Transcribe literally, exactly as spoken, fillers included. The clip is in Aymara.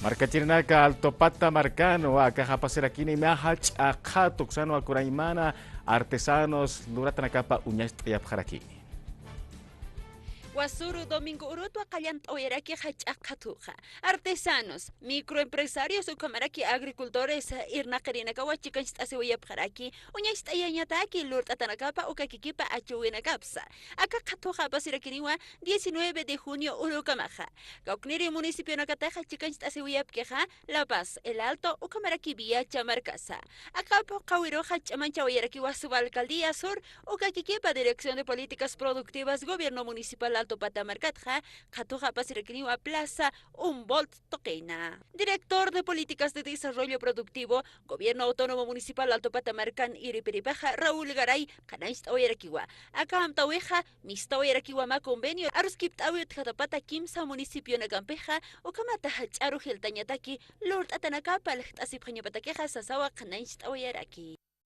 Markachirinaka, Altopata markanwa akaxa apasirakini mä jach'a qhatu uksanwa kunaymana artesanos luratanakapa uñacht'ayapxarakini. Wasüru Domingo Urutwa qallant'awayaraki jach'a qhatuxa. Artesanos, microempresarios ukhamaraki agricultores irnaqirinakawa chikancht'asiwayapxaraki uñacht'ayañataki lurt'atanakapa uka kikipa achüwinakapsa. Aka qhatuxa apasirakiniwa diecinueve de junio urukamaxa. Kawkniri municipionakataxa chikancht'asiwayapkixa La Paz, El Alto ukhamaraki Viacha markasa. Aka phuqhawiruxa ch'amanchawayarakiwa subalcaldía sur uka kikipa Dirección de Políticas Productivas Gobierno Municipal Altopata markatxa. Qhatuxa apasirakiniwa Plaza Humboldt tuqina. Director de Políticas de Desarrollo Productivo, Gobierno Autónomo Municipal Altopata markan irpiripaxa Raúl Garay qhanancht'awayarakiwa. Aka amtawixa mistawayarakiwa mä convenio aruskipt'awi utjatapata kimsa municipionakampixa, ukhamata jach'aru jiltañataki lurt'atanakapa aljt'asipxañapatakixa sasawa qhanancht'awayaraki.